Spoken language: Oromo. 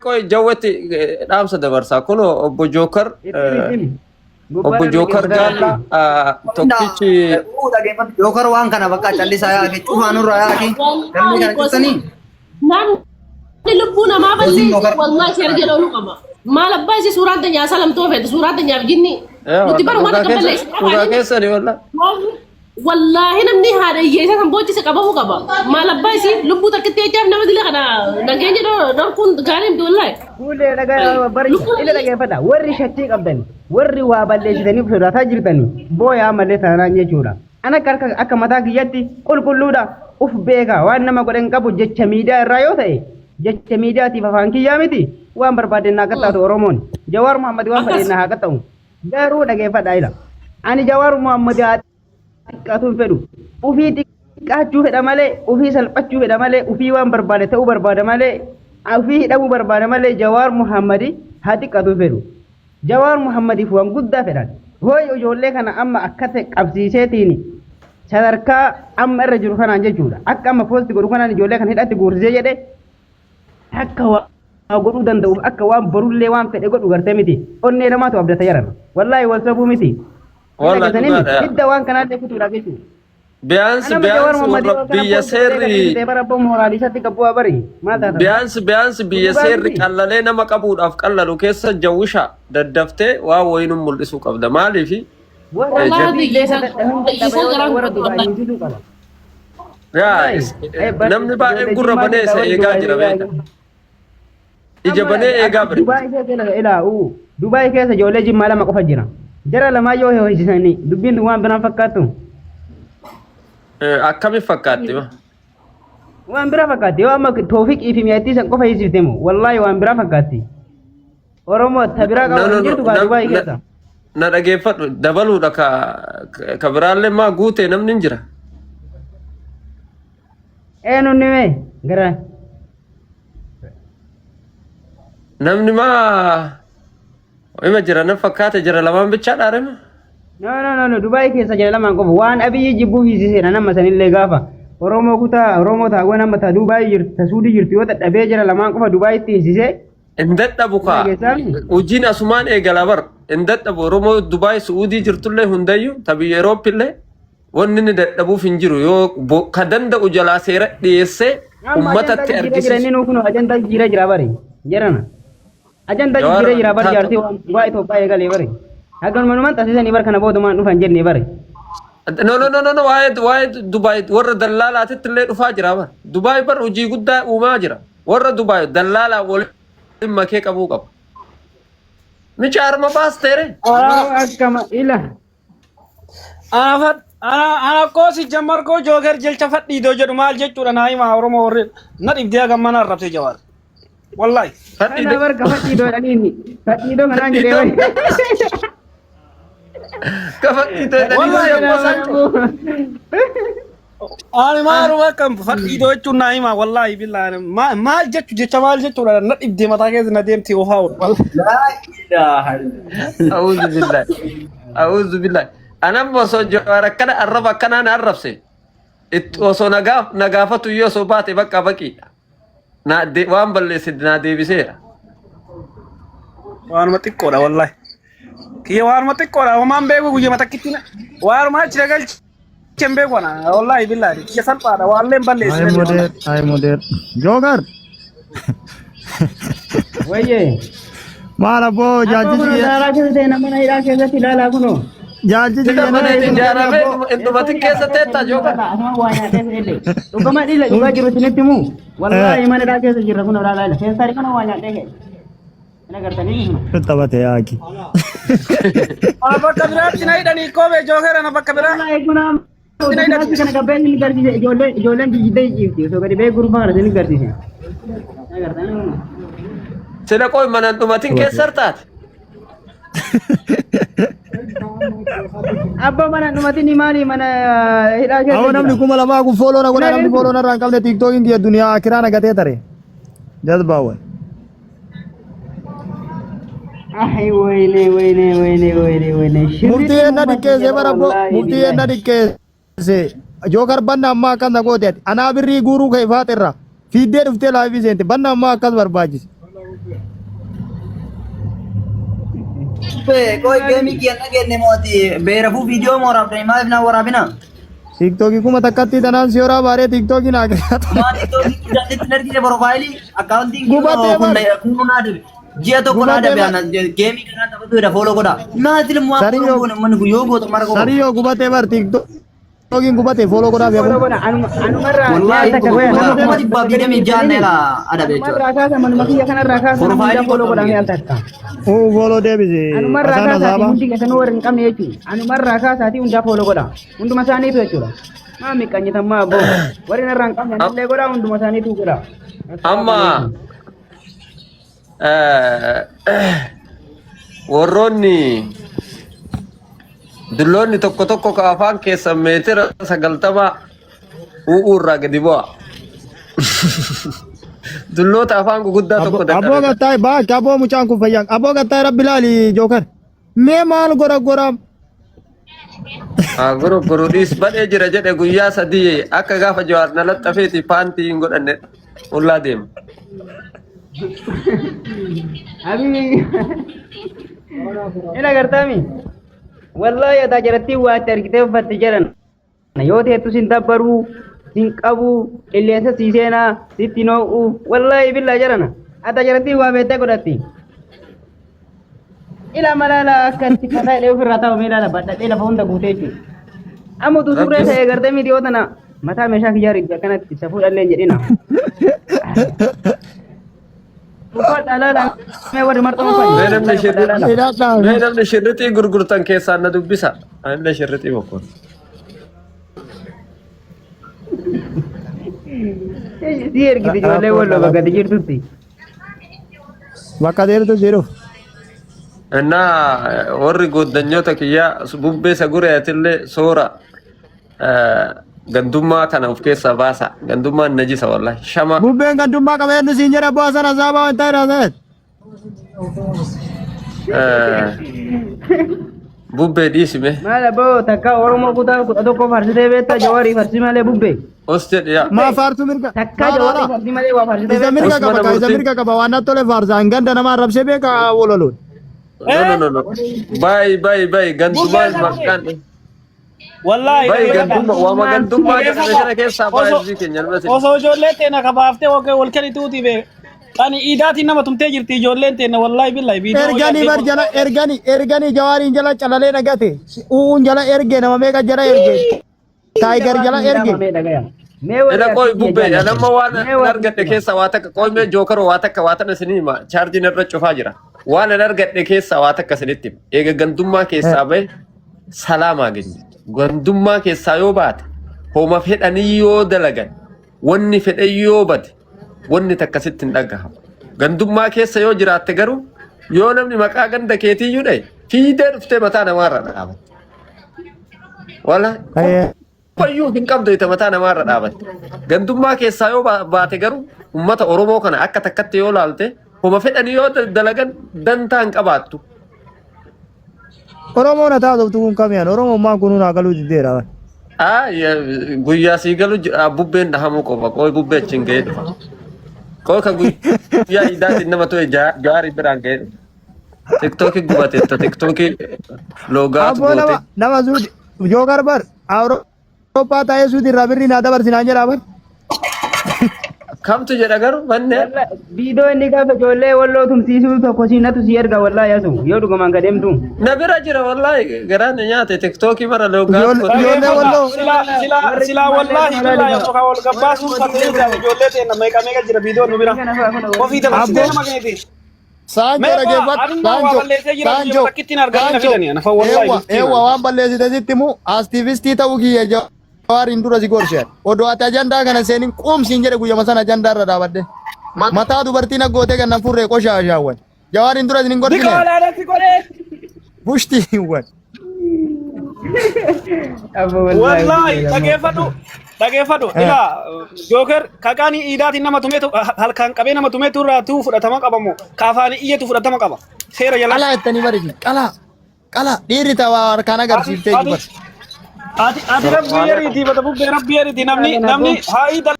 Qoy jawwetti dhaamsa dabarsaa. Kun obbo Jookar obbo Jookar Gaallaa tokkichi Jookar waan kana bakka callisaa yaaki cufaa nurraa yaaki. Galmee kana cuftanii. Namni lubbuu namaa balleessu wallahi seera jala ooluu qaba. Maal abbaa isii suuraan teenyaa salamtoo feete suuraan teenyaaf jinni. Nuti bara waan akka balleessu dhugaa keessani wallah. Wallaahi namni haadha hiyyeessaa san boochise qabamuu qaba. Maal abbaa isii lubbuu takkitti jechaaf nama dila kana nageenya dhorkuun gaarii miti wallaahi. Fuullee dhagaa bari ila dhageeffadha. Warri shakkii qabdan warri waa balleessitanii sodaataa jirtanii booyaa malee taanaan jechuudha. An akka harka akka mataa kiyyatti qulqulluudha uf beeka waan nama godhan qabu jecha miidiyaa irraa yoo ta'e jecha miidiyaatiif afaan kiyyaa miti waan barbaadeen naa qaxxaatu Oromoon. Jawaar Muhammad waan fedheen naa haa qaxxa'u. Garuu dhageeffadhaa ila. Ani Jawaar Muhammad haa xiqqaatu hin fedhu. Ufii xiqqaachuu fedha malee, ufii salphachuu fedha malee, ufii waan barbaade ta'uu barbaada malee, ufii hidhamuu barbaada malee Jawaar Muhammad haa xiqqaatu hin fedhu. Jawaar Muhammadiif waan guddaa fedhan. Hooy ijoollee kana amma akka ta'e qabsiiseetiin sadarkaa amma irra jiru kanaan jechuudha. Akka amma poosti godhu kanaan ijoollee kana hidhatti guursisee jedhe akka waa godhuu danda'uuf akka waan borullee waan fedhe godhu gartee miti onnee namaatu abdata jarana wallaahi wal sobuu miti Wallahi dhagatanii miti dhugaadha. hidda waan kanaallee kutuudha jechuudha. Biyaansi Anama Jawaar biyaansi Mohammad warra yoo kana biyya poostii godhee seerri gadhiisee bara abbaa mooraalii isatti gabbu'aa bari maal taata? biyaansi biyaansi biyya Dhugaa seerri miti. qallalee nama qabuudhaaf qallalu keessa jawwisha daddaftee waan wayiin mul'isuu qabda. Maaliifi Warra Wallaahi Dubaay hiyyeessaa dadhaban hiyyeessaa dadhaba yoo ta'e garaan warra gubatu Dubaay wallaahi. hinsisuu qaba. Yaa Wallahi, namni baay'een ijoollee gurra Jimmaa banee keessaa isa warri eegaa Dubaay jira beeka. Ija Amma banee eegaa bira. Dubaay keessa ila ilaa uu Dubaay keessa ijoollee Jimmaa lama qofa jira. Jara lamaa yoo ho'isisanii dubbiin tun waan biraan fakkaattu. Akkami fakkaatti ma? Waan biraa fakkaatti yoo amma Toofiqii fi mi'aattii san qofa hiisifte moo wallaahi waan biraa fakkaatti. Oromoo ta biraa No qabu no hin no jirtu kaa na Dubaay na keessa. na dhageeffadhu dabaluudha ka ka biraallee maa guutee namni hin jira. Eenyu ni mee gara Namni maa ima jira na fakkaate jira lamaan bichaa dhaarema. No, no, no, no. Dubaay keessa jira lamaan qofa. Waan Abiyyi jibbuu hiisiseedha nama sanillee gaafa. Oromoo kutaa Oromoo taawwan amma ta Dubaay jirtu ta Suudii jirtu yoo dadhabee jira lamaan qofa Dubaayitti hiisisee. Hin dadhabu kaa. Dhageessaami? Hojiin asumaan eegala bar. Hin dadhabu Oromoo Dubaay Su'uudii jirtullee hundayyuu ta biyya Eurooppillee wanni inni dadhabuuf hin jiru yoo ka danda'u jalaa seera dhiyeessee Amma ummatatti ajandaa jijjiiree jira inni argisiisu. nuu kunoo ajandaa jijjiiree jira bari. Jarana. Ajandaa Jawaar jijjiiree jira bari taatu. jaartii waan waa Itoophiyaa eegalee bari. Haganuma taasisanii bar kana boodumaan dhufan jennee bari. No no no no no waa'ee Dubaay warra dallaalaatitti illee dhufaa jira bar. Dubaay bar hojii guddaa uumaa jira. Warra Dubaay dallaalaa waliin makee qabuu qaba. Micha harma baasteere. Akkama ila. Ana ana koo si jammar koo jooker jelcha fadhiidoo jedhu maal jechuudha naa himaa Oromoo warri na dhibdee hagam mana arrabsee jawaar. Wallahi. Kana bar ka fadhiidoo jedhaniini. Fadhiidoo kanaan jedhee bari. Ka fadhiidoo jedhanii Wallahi si akkoo Ani maaluma akkam fadhiidoo jechuun naa himaa wallahi billahi maal jechu jecha maal jechuudha na dhibdee mataa keessa na deemti ofaa oolu. Laa ilaaha illallah. A'uuzu billahi. A'uuzu billahi. Anam osoo jawaar akkana arraba akkanaa na arrabse. Itti osoo nagaaf na gaafatu iyyuu osoo baate bakka baqiidha. Na waan balleesse naa deebiseera. Waanuma xiqqoodha wallahi. Kiyya waanuma xiqqoodha homaan beeku guyyama takkitti waanuma achi na galche hin beeku ana wallahi billahi kiyya salphaadha waallee hin Ay balleessine model, wallahi. ay model. Joker, Wayyee. maal abboo Abboo jaalchichi kunoo kiyya daaraa keessa ta'e nama hidhaa keessatti ilaalaa kunoo. jaalchichi Sila kiyya mana nama itti eegumsa ijaaramee abboo. hin dhumatin keessa teetta Joker. Dhugama dhiila dhugaa jiru isinitti himu. Wallaahi mana hidhaa keessa jirra kunoo ilaalaa ila. Keessaa kana waa nyaadhee ka'e. Hin agartanii kunoo. Taphate yaaki. Ana bakka biraatti na hidhanii koobee jooker ana bakka biraa. Wallaahi kunoo Na hidhanii. Asi kana gabbeen inni garsiise ijoolleen ijoolleen jijjiddee jijjiirti osoo gadi ba'ee gurbaa kana isin garsiise. Hin agartanii kunoo. Sila qoy mana hin dhumatin keessa taate. Abbaa mana dhumatin maali mana hidhaa keessa Awwa namni jira. 2000 kun fooloo na godha Hin namni agartu. fooloo narraa hin qabne tiiktookiin kiyya duniyaa akiraa na gatee tare. Jazbaawwan. Ay wayne wayne wayne wayne wayne. Murtii enna diqqeesse bara abbo murtii enna diqqeesse. Jookar banna ammaa akkas na goote ati. Anaa birrii guuruu kee faaxirra. Fiiddee dhuftee laayivii seente. Banna ammaa akkas barbaachise. Qoy geemii kiyya dhageenye mooti beerafuu viidiyoo moo waraabdanii maaliif na waraabina? Tiiktookii 1000tti tanaan si horaa baaree tiiktookii naa kennaata. Maal tiiktookii guddaatti ergite profaayilii akkaawuntiin Gubatee bar. kun naa dabe. Ji'a tokko naa Gubatee dabe bar. ana geemii kanaa taphatu jedha fooloo godha. Naa tilmu waan Sarii fooloo yoo goone manni kun yoo gootu mara sarii qofa. yoo gubatee bar tiiktookiin gubatee fooloo godhaaf Follow yaaboo. godha. Anumarraa mi'a Wallaahi takka goya nama nama 226,000 kuma na adabe jechuudha. Anumarraa kaasa manuma kiyya kanarraa kaasa nama hundaa Profaayilii follow godha godha mi'a takka. Uu fooloo deebisi. Anumarraa Asaan kaasaatii asaaba. hundi keessanuu warri hin qabne jechuudha. Anumarraa kaasaatii hundaa follow godha. Hunduma isaaniitu jechuudha. Maa miqqanyitan maa abboo. Warri narraa hin qabne anallee godha hunduma isaaniitu godha. Assalaamu Amma alaikum. warroonni dulloonni tokko tokko ka afaan keessan meetira 90 u'uu irraa gadi bu'a. Dulloota afaan guguddaa tokko Aboo dadhabe. gattaa'e baakki aboo mucaan kun fayyaan aboo gattaa'e rabbi laali jookar. Mee maal godha godhaam. Guru guru dhiis badhee jira jedhe guyyaa 3 akka gaafa jawaar na laxxafeeti paantii hin godhanne ollaa deema. Abii. Ina gartaami. Wallahi ataa jarattii waa itti argitee uffatte jedhan. Yoo teettu sin dabbaruu, sin qabu, qilleensa sii seenaa, sitti noo'u, wallahi billaa jedhana. Ataa jarattii waa beektee godhatti. Ila malaala akka itti fataa jedhee ofirraa taa'u mee ilaala badhadhee lafa hunda guutee jechuudha. Amma utuu surree ta'ee gartee miti yoo tana mataa meeshaa kiyyaa rigga akkanatti safuu dhallee hin jedhina. Uffadha laala mee warri marxoo uffanne. Mee namni Uffadha shirri laala. Hidhadhaa. mee namni shirrixii gurgurtan keessaan na dubbisa. Anillee shirrixii bokkon. Si ergite ijoollee walloo bakka ati jirtutti. Bakka deemtu jiru. Innaa warri gooddanyoota kiyyaa bubbee sagureetillee soora gandummaa kana of keessaa baasa. Gandummaan najisa wallahi. Shama Bubbeen gandummaa qaba eenyu siin jedha bu'aa sana saabaa wanta jedha. Bubbee dhiisime. Maal abboo takka Oromoo kutaa 11 farsitee beektaa jawaarii farsi malee bubbee. Os jedhi yaa. Maa faarsu mirga. Takka Laa laa jawaarii laa. farsi malee waa farsitee Isa beektaa. mirga Os qaba mana kaa isa murtii. mirga qaba waan natti tole faarsa hin ganda nama arrabsee beeka wololuun. No no no no. Bayi bayi bayi Bubbee gandumaan saguree. maqaan. Wallaahi Bayi dhaggeeffadha. gandummaa waama gandummaa jedhame Dhaggeeffadha. kana keessaa bayi Osoo hojii keenya nama osoo ijoollee teena kabaaftee wal kennituuti bee. Qani iidaatiin nama tumtee jirti ijoolleen teena wallaahi billahi viidiyoo Erganii bar jala erganii erganii jawaariin jala calalee nagate. Uun jala erge nama meeqa jala erge. Taayigar jala erge. Ila qoy bubbee anamma waan an argadhe keessaa waa takka qoy mee jookaro waa takka waa tana isinii hima chaarjiin irra cufaa jira. Waan an argadhe keessaa waa takka isinitti hima. Eega gandummaa keessaa bahe salaamaa ganye. Gandummaa keessaa yoo baate homa fedhanii yoo dalagan wanni fedhan yoo bade wanni takka sitti hin dhagahamu. Gandummaa keessa yoo jiraatte garuu yoo namni maqaa ganda keetiiyyuu dhaye fiidee dhuftee mataa namaarra dhaabatte. Wala fayyuu hin qabdu ita mataa namaarra dhaabatte. Gandummaa keessaa yoo baate garuu uummata Oromoo kana akka takkatti yoo laalte homa fedhanii yoo dalagan dantaa hin qabaattu. Oromoon haa taatu kun kamiyaan Oromummaan kun naa galuu diddeera. Ah, guyyaa sii galu bubbeen dhahamuu qofa. Qooyi bubbee achiin ga'ee dhufa. Qooyi kan guyyaa iidaatiin nama to'e jaarii biraan ga'ee dhufa. Tiktookii gubateetta tiktookii loogaatu Abboo nama goote. nama suuti jookar bar Awurooppaa taa'ee suuti irraa birrii naa dabarsinaan jedhaa bar. Kamtu jedha garuu manne Viidiyoo inni gaafa ijoollee walloo tumsiisuu tokko siin natu si erga wallaahi yasu yoo dhugumaan gad deemtu. Na bira jira wallaahi garaan na nyaate tiktookii mara loogaatu goote. Ijoollee walloo Silaa silaa silaa wallaahi billahi osoo kan wal gabbaasuun fatee taate ijoollee teenna meeqa meeqa jira viidiyoon nu bira. Ofii dabarsitee nama kenniti. Saancho Mee dhaggeeffadhu. adummaa waa Saancho balleessee jira biyya Saancho takkittiin arganii na Saancho fidanii ana fa wallaahi eewwa miskiina. eewwa waan balleessite sitti himu astiivistii ta'uu kiyya jawaariin dura si gorshe. Odoo ati ajandaa kana seenin quumsiin jedhe guyyama sana ajandaa irra dhaabadhe. Mataa dubartii na gootee kan na furree qoshaa shaawwan. Jawaariin dura isin hin gorsine. Biqaalaadhaan si godhee. Bushtiiwwan. Wallaahi dhageeffadhu dhageeffadhu ilaa jooker kaqaanii iidaatiin nama tumeetu halkan qabee nama tumeetu irraa tuu fudhatama qabamu kaafaanii iyyatu fudhatama qaba seera jala. Qalaa jettanii barisi. Qalaa. Qalaa. Dhiirri ta'aa harkaan agarsiiftee Ati jiru. ati ati rabbii eriitii bata bubbee rabbii eriitii namni namni haa iida.